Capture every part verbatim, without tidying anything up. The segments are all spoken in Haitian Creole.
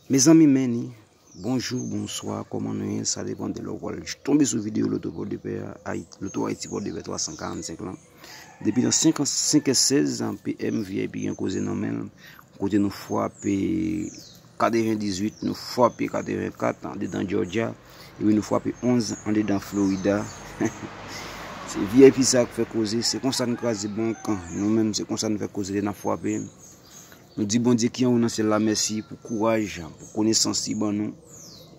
Mezanmi, men ni, bonjou, bonswa, kòman nou ye? Sa depann de lè w pral tonbe sou videyo Loto Pòdepè a, Ay-, Loto Ayiti Pòdepè twa san karannsenk lan. Depi nan senk, senk è sèz, P M V I P gen koze nan men l, kote nou frape katrevendizuit, nou frape katrevenkat andedan Georgia, epi nou frape onz andedan Florida. Se V I P sa k fè koze, se konsa n kraze bank, nou menm se konsa n fè koze lè n ap frape. Nou di Bondye ki anwo nan syèl la mèsi pou kouraj, pou konesans li ban nou,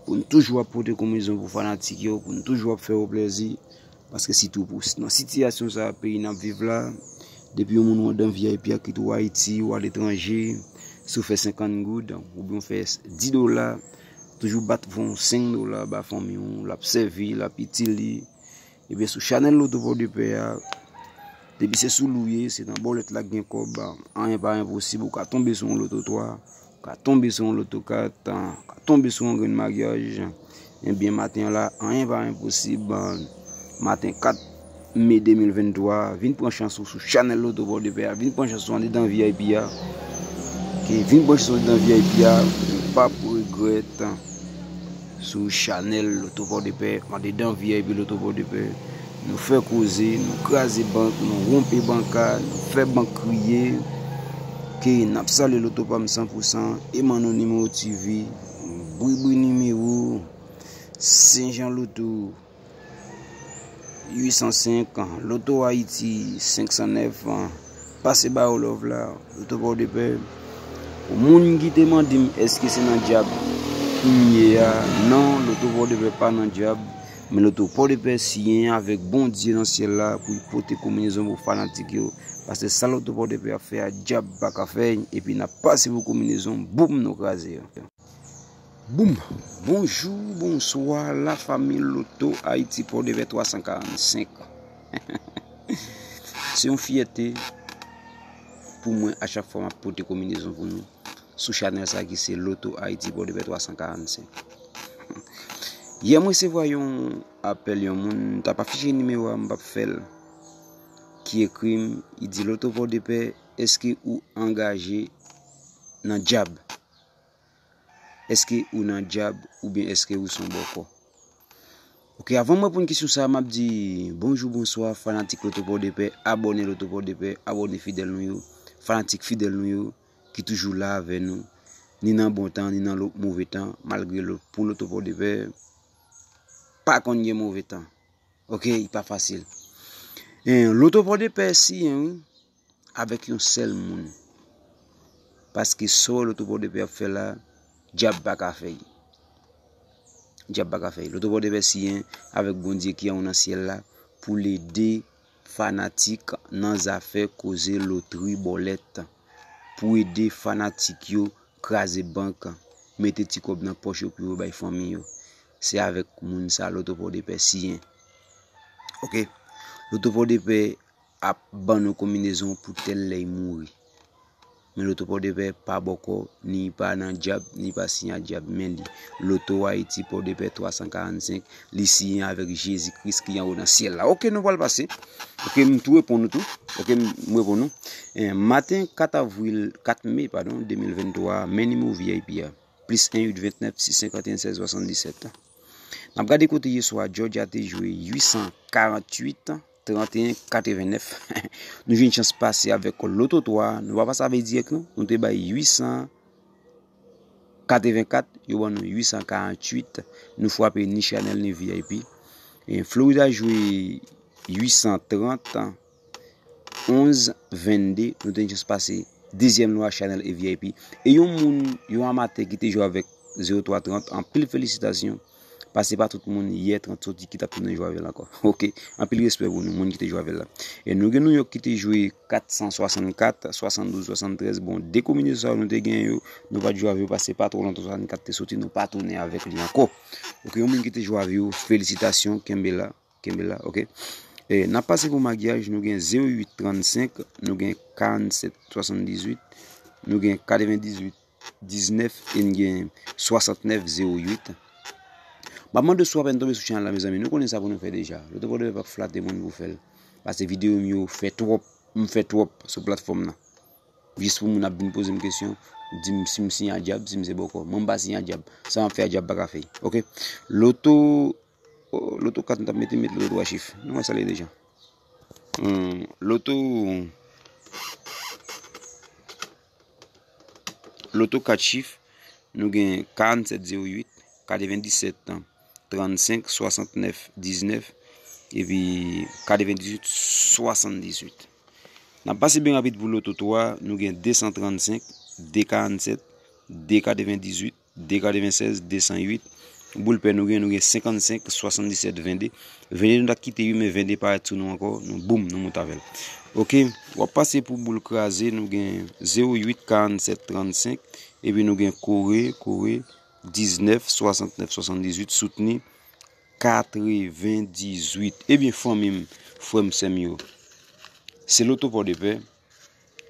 pou n toujou ap pote konbinezon pou fanatik yo, pou n toujou ap fè yo plèzi. Paske sitou pou nan sitiyasyon sa a peyi n ap viv la, depi yon moun ou andan V I P a kite w Ayiti, ou aletranje, si w fè senkant goud, oubyen w fè dis dola, toujou bat yon senk dola ba fanmi w, l ap sèvi, l ap itil li. Ebyen, sou chanèl Loto Pòdepè a, depi se sou lou ye, se nan bòlèt la k gen kòb, anyen pa enposib, ou ka tonbe sou yon loto twa, ou ka tonbe sou yon loto kat, ou ka tonbe sou yon grenn maryaj. Ebyen, maten an la, anyen pa enposib. Maten kat me de mil venntwa, vin pran chans ou sou chanèl Loto Pòdepè a, vin pran chans ou andedan V I P a. Ke vin pran chans ou andedan V I P a, ou p ap regrèt. Sou chanèl Loto Pòdepè, andedan V I P Loto Pòdepè. Nou fè koze, nou kraze bank, nou wonpe banka, nou fè bank kriye. Ke n ap salye Loto pa m san pou san, Emano Nimewo T V, Bribri Nimewo, Senjan Loto uit san senk, Loto Ayiti senk san nèf, pase ba yo love la, Loto Pòdepè. Pou moun ki te mande m èske se nan djab m ye a, non, Loto Pòdepè pa nan djab, men Loto Pòdepè siyen avèk Bondye nan syèl la pou l pote konbinezon pou fanatik yo, paske sa Loto Pòdepè ap fè a djab pa ka fè, epi n ap pase pou konbinezon, boum, nou kraze yo. Boum! Bonjou, bonswa, lafanmi Loto Ayiti Pòdepè twa san karannsenk. Se yon fyète pou mwen a chak fwa m ap pote konbinezon pou nou sou chanèl sa ki se Loto Ayiti Pòdepè twa san karannsenk. Yè m resevwa yon apèl yon moun, m t ap afiche nimewo a, m p ap fè l, ki ekri m, li di, Loto Pòdepè, èske ou angaje nan djab? Èske ou nan djab oubyen èske ou se yon bòkò? Ok, avan m reponn kesyon sa a, m ap di bonjou, bonswa, fanatik Loto Pòdepè, abòne Loto Pòdepè, abòne fidèl nou yo, fanatik fidèl nou yo, ki toujou la avè nou, ni nan bon tan, ni nan lo-, move tan, malgre lo-, pou Loto Pòdepè, pa konn gen move tan. Ok, li pa fasil. En, Loto Pòdepè siyen, wi, avèk yon sèl moun. Paske sa Loto Pòdepè ap fè la, djab pa ka fè l. Djab pa ka fè l. Loto Pòdepè siyen avèk Bondye ki anwo nan syèl la pou l ede fanatik nan zafè koze lotri bòlèt. Pou ede fanatik yo kraze bank, mete ti kòb nan pòch yo pou yo bay fanmi yo. Se avèk moun sa Loto Pòdepè siyen. Ok? Loto Pòdepè ap ban nou konbinezon pou tèl lè y mouri. Men Loto Pòdepè pa bòkò, ni pa nan djab, ni pa siyen a djab, men li. Loto Ayiti Pòdepè twa san karannsenk, li siyen avèk Jezi Kris ki anwo nan syèl la. Ok, nou pral pase. Ok, m tou reponn nou tou. Ok, m, m reponn nou. Eh, maten kat avril, kat me, padon, de mil venntwa, men nimewo V I P a. Plis en uit ventnèf sis senkanteyen sèz swasanndisèt. N ap gade kote yè swa Georgia te jwe uit san karanntuit, tranteyen katrevennèf. Nou jwenn chans pase avèk Loto twa, nou pa pase avèk dirèk non, nou te bay uit san katrevenkat, yo ban nou uit san karanntuit, nou frape ni chanèl ni V I P. E Florida jwe uit san trant, onz vennde, nou te jis pase dezyèm lwa chanèl e V I P. E yon moun, yon amatè ki te jwe avèk zewo twa trant, anpil felisitasyon. Paske pa tout moun yè trant soti ki t ap tounen jwe avè l ankò. Ok, anpil respè pou nou, moun ki te jwe avè l la. E nou gen New York ki te jwe kat san swasannkat, swasanndouz, swasanntrèz. Bon, de konbinezon sa yo nou te gen yo, nou pa t jwe avè yo paske pa twò lontan swasannkat te soti, nou pa tounen avèk li ankò. Ok, yon moun ki te jwe avè yo, felisitasyon, kenbe la. Kenbe la, ok. E, n ap pase pou maryaj, nou gen zewo uit trannsenk, nou gen karannsèt swasanndizuit, nou gen katrevendizuit diznèf e n gen swasantnèf zewo uit. M ap mande w si w apèn tonbe sou chanèl la, mezanmi. Nou konnen sa pou nou fè deja. Loto Pòdepè p ap flate moun pou fè l. Paske videyo m yo fè twòp, m fè twòp sou platfòm nan. Jis pou moun ap vin poze m kesyon, di m si m siyen a dyab, si m se bòkò. Mwen m pa siyen a dyab. Sa m ap fè a dyab pa ka fè. Oke? Loto, oh, loto kat nou t ap mete, met loto twa chif. Nou wè sa l ye deja. Hmm, loto, loto kat chif, nou gen karannset zewo uit, katrevendisèt trannsenk swasantnèf diznèf, epi katrevendiswit swasanndizuit. N ap pase byen rapid pou loto twa, nou gen de san trannsenk, de karannset, de katrevendiswit, de katrevensèz, de san uit. Boul pè nou gen, nou gen senkannsenk, swasanndisèt, vennde. Vennde nou ta kite wi, men vennde parèt sou nou ankò, nou boum, nou moute avè l. Oke, w ap pase pou boul kraze, nou gen zewo uit, karannset, trannsenk, epi nou gen kore, kore, diznèf, swasantnèf, swasanndiswit, soutni, katrevendiswit. Ebyen, fanmi m, frè m, sè m yo, se loto Pòdepè,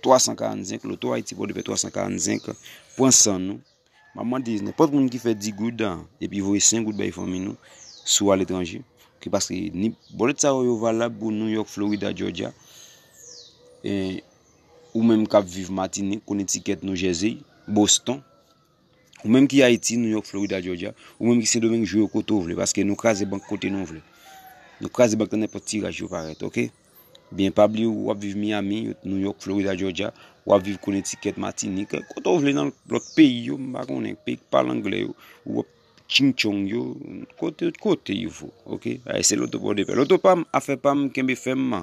twa san karannsenk, loto Ayiti Pòdepè twa san karannsenk, pran san nou. M ap mande nenpòt moun ki fè dis goud, epi voye senk goud bay fanmi nou, si w aletranje, ki paske ni bòlèt sa yo, yo valab pou New York, Florida, Georgia, e, ou menm k ap viv Matinik, Connecticut, New Jersey, Boston, ou menm ki Ayiti, New York, Florida, Georgia, ou menm ki Sendomeng, jwe yo kote w vle, paske nou kraze bank kote nou vle. Nou kraze bank nan nenpòt tiraj yo parèt, oke? Byen, pa bliye w ap viv Miami, New York, Florida, Georgia, w ap viv Connecticut, Matinik, kote w vle nan lòt peyi yo, m pa konnen, peyi k pale anglè yo, ou ap tchingtchong yo, kote, kote yo vo, oke? Ay, se loto Pòdepè. Loto pa m, afè pa m, kenbe fèm.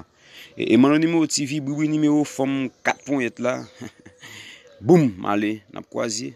E, e Manno nimewo T V, bwiwi nimewo fanm kat ponyèt la. Boum, ale, n ap kwaze.